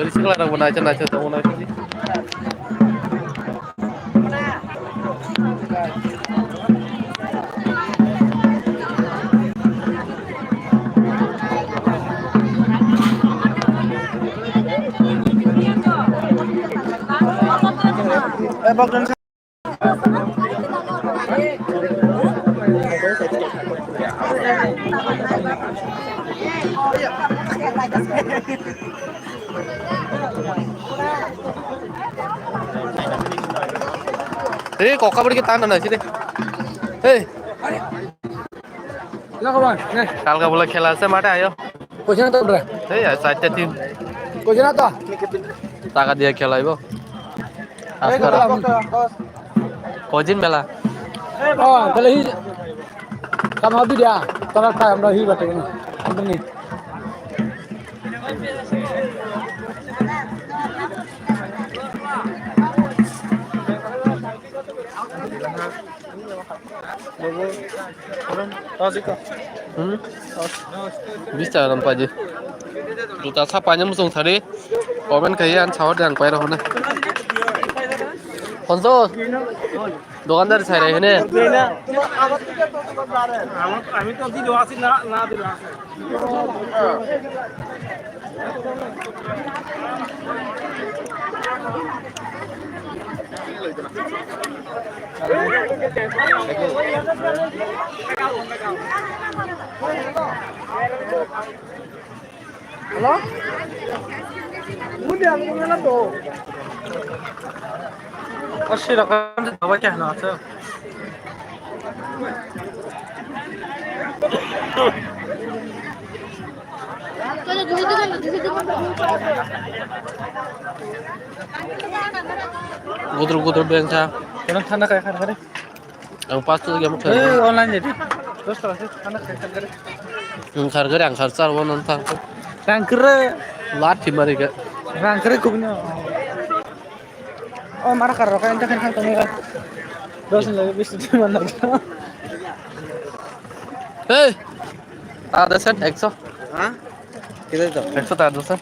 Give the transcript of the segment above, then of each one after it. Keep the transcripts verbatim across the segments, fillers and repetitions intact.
Sikla rok bo naithok naithok tongo naithok. Ei, kokka bwrwi khe tana nai sidi. Ei. Kalka bola khela ase mate ayo. Kochina to bra. Ei, ayo, chatta team. Kochina to. Taka diye khela ibo. Askara. Kojin mela. Oh, bele hi. Kama bi dia. Tara ka amra hi bate na. Amra ni. Hmm? Bisa lam paji. Juta sa paji musung sari. Komen kaya an sawat yang paira hona. Honso. Dukandar sai rai hene. Ami to di doasi na na di doasi. Hello? Mudi ang kung ano to? Asi rakam sa dawa kya na sa? Gudur gudur bengsa. Kena thanda kaya khan kare. Ang pasto lagi amuk. Eh, online jadi. Terus terus thanda kaya khan kare. Ang khar kare ang khar sar wono thang. Rang kere. Lat thimari ga. Rang kere kubni. Oh, mara kar roka ente khan khan tongo. Dos lagi bis tu mana. Hey. Ada set ekso. Ha? Kita itu. Ekso tak ada set.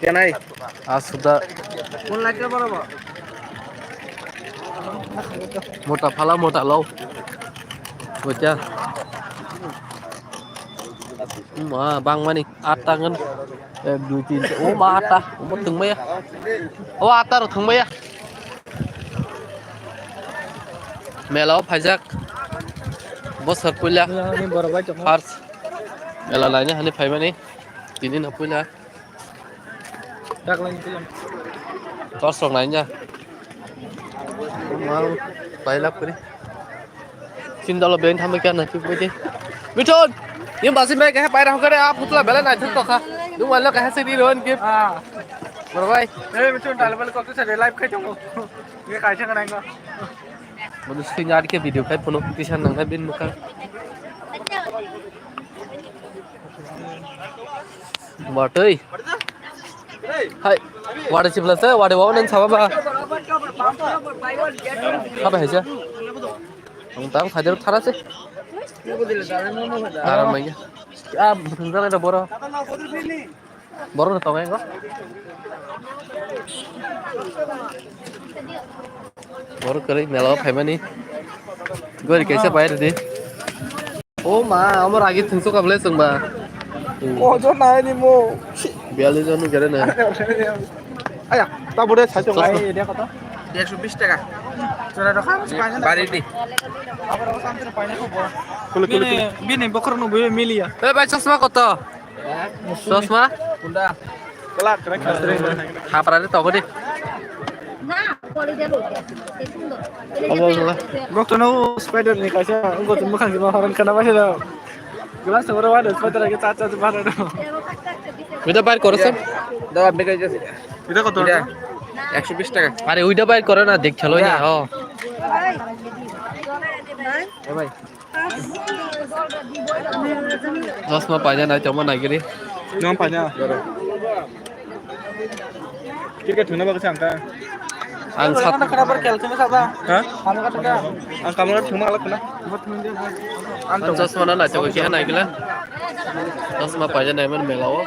Kenai. Asuda. Mota phala mota lo. Bocha. Ma bang mani atta ngan. Ek dui tin. O ma atta. O ma thung maya. O atta ro thung maya. Mela o phaijak. Bosor puila. First. Mela laina hani phaimani. Tini no puila. Tos rok nai ja. Mang pailap kri. Sindalo ben thamai kya na chuk bete. Mithun. Yum basi mai kaya paira hokare a putla bela nai thuk tokha. Dung walo kaya se di ron kip. Ah. Bro bhai. Eh, Mithun, dal bal kok tu sa live khai tongo. Ye kai sa nang ko. Manu sing ad ke video khai pono pisa nang bin mukha. Watoi. Hai. Wada chipla se, wada wawan saba ba. Apa haja? Ang tang hajar thara se. Aram mai. Ah, boro. Boro no tongai go. Boro kari mela phaimani. Gori kaisa pai ridi. O ma, amo ragi thungsu kable chwngba. Ojo nai ni mo. Biyali jonu gere na. Aya, ta bore sai chong. Ai, dia kota? Dia ekso bis taka. Chora rokha. Bari di. Kule, kule, kule. Bini, bini bokhorok no bui miliya. Eh, bai, chosma koto? Chosma? Kunda. Kala, kala, kala. Hapra de togo de. Bokto no spider ni kaisa, bokto mukhang jima horan kana ba sila. Glass oro wa de spider ke cha cha ba ro. Bida bai korosam? Da, bida koto? Bida ekso bis taka. Are, uida bai koro na, dekh chalo na, oh. Bye bye. Chosma paina nai tongma nagiri. Nwng paina. Cricket thwngna bagwi sa ang ta. Ang sat- Kana kara bar kel thwngna saba. Ha? Ang kamera thwngma alak na. Ang chosma na nai tongma kiha nagila. Chosma paina naiman mela o.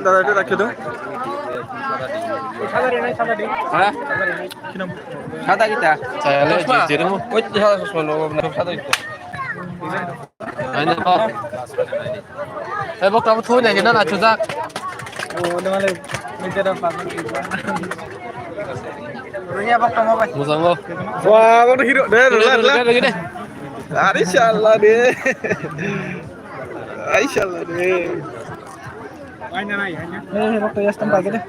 Dada, ekta rakhi do. Ha? Sada kita. Chaya le, chosma. Jiri mo. Oi, sada chosma no, no, sada kita. Aina ko. Eh, bok, kamu tuh nih, kita nak cucak. Oh, udah malah. Ini ada apa? Musango. Wah, kamu hero deh, deh, deh, deh, deh. Ari salah deh. Ai salah deh. Eh, waktu ya, setempat gitu.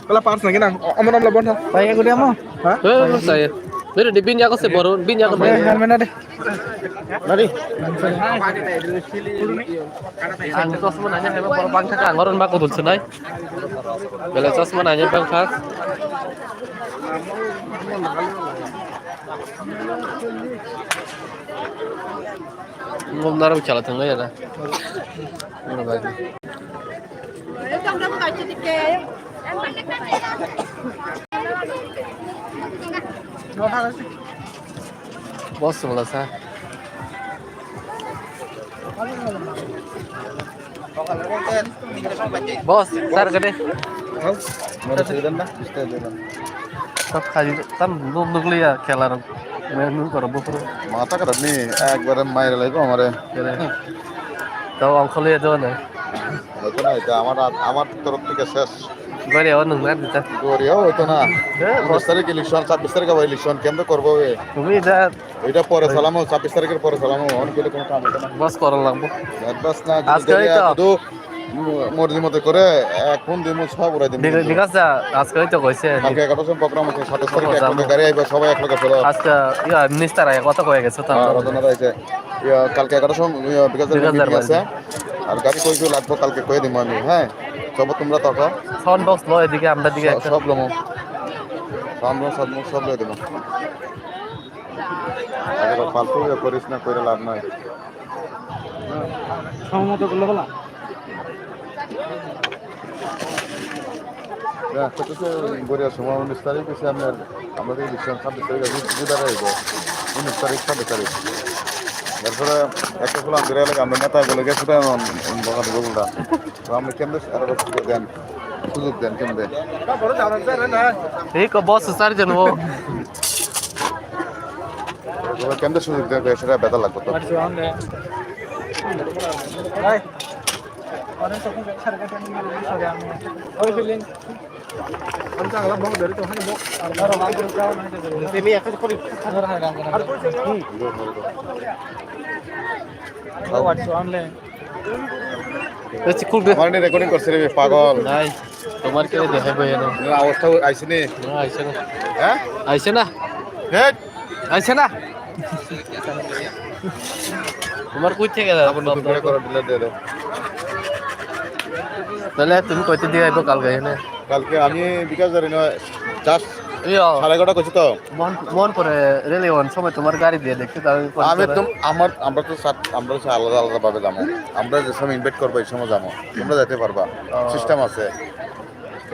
Kalau pas lagi nang, omong omong bonda. Baik, aku dia mau. Hah? Eh, saya. Beri di bin jago se boru, bin jago se. Eh, jangan main deh. Mari. Ang chosma nanya heba boru bang thaka, ang oron ba kudul sunai. Bele chosma nanya bang thak. Ngom naro chala thang ya da. Ngom ba. Boss wala sa. Boss, sir, gede. Mari sudah dah, sudah dah. Sab khaji, tam nuk nuk liya khela rok. Main nuk karo bukro. Mata karo ni, ekbare maire laibo amare. Gede. Tao ongkhor liya do na. Hoito na, eta amar, amar torof theke ses. Gori awa nung na dita. Gori awa hoito na. Eh, unis boss. Tarik election, sabbish tarik abar election, kemne korbo be? Tumi da Oita pore salamo, sabbish tarikher pore salamo, on kile kono kam hoito na. Bas koron lagbo. Advance na, ajke gori hoito. Ato do, morji mote kore, ek phone dimo, sab urai dimo. Bika-, Bikas da, ajke hoito koise. Kalke egarota'r somoy program ase, satais tarikhe ek phone gari aibo, sobai ek loge cholo. Ajke, iya, minister aiya, kotha koi gese, tamo. Hah, Rajana da aise. Iya, kalke egarota'r somoy, iya, Bikas da meeting ase. Ar gari koi koi lagbo, kalke koi dimo ami, ha? Sobo tomra tokho. Sound box lo, edike amra dike ekta. Sob lomo. Sound box, sound box, sob loi dimo. Agar faltu ya koris na, koire labh nai. Somoto gulo bala. Ya, kotose goriya somoy unis tarik ase amra, amra election sabbish tarik ase, buda raibo. Unis tarik, sabbish tarik. Tarpore ekta program goriya lage, amra neta gulo gese ta, bokan gulo da. Ram kemde aro sujog den, sujog den kemde. Thik o, boss sar jon o. Kemde sujog den, sera better lagbo to. What's wrong? Recording korse re, pagol. Nai, tomar ke de hai bhai no. Awastha aise ni? Na, aise na. Ha? Aise na? Hey! Aise na? Tomar koi theke da? Apni dukh gora koro, delete de do. Tale tumi koi theke diye bo kal gaye na? Kalke ami Bikas da ri no just sare egarota hoiche to. মন, মন পড়ে, rally one সময় তোমার গাড়ি দিয়ে দেখতে তো আমি ফোন আমি করে। একদম, আমার, আমরা তো সাত, আমরা হচ্ছে আলাদা আলাদা ভাবে যাবো। আমরা যে সময় ইনভাইট করবো, এই সময় যাবো। তোমরা যাইতে পারবা। ও। সিস্টেম আছে।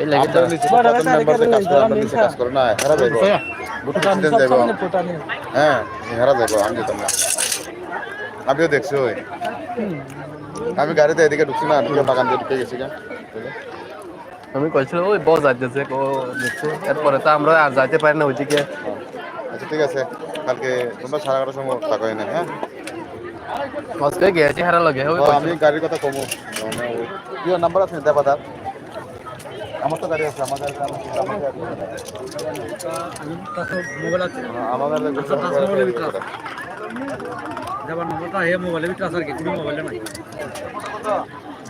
এই লাগে আমরা তো। নিচে তো বড় কত কথা মেম্বার আছে, কাজ করে, আমরা নিচে কাজ করে না, হেরা যাইবো। বুঝছো? বুট প্রেসিডেন্ট যাইবো। ফুটানি, ফুটানি। হ্যাঁ, হেরা যাইবো, আমি যেতাম না। আমিও দেখছি ওই। হুম। আমি গাড়িতে এদিকে ঢুকছি না, ঢুকে বাগান দিয়ে ঢুকে গেছি গা। আমি কইছিলাম, "ওই বস যাইতেছে, ও দেখছে।" এরপরে তো আমরা আর যাইতে পারি না ওইদিকে। আচ্ছা, ঠিক আছে, কালকে তোমরা সাড়ে এগারোটার সময় থাকো এনে, হ্যাঁ? আজকে গেছি হারা লগে, ওই ও, কইছিল। আমি গাড়ির কথা কমু। মানে, ওই, ইয়ে, নাম্বার আছে, দেবা দার। আমার তো গাড়ি আছে, আমার গাড়ি, আমার গাড়ি। মোবাইল আছে। হ্যাঁ, আমার গাড়ি। আচ্ছা, তার মোবাইলে ভিতরে আছে। দেবার নম্বরটা এই মোবাইলের ভিতরে আছে আর কি, কোনো মোবাইলে নাই।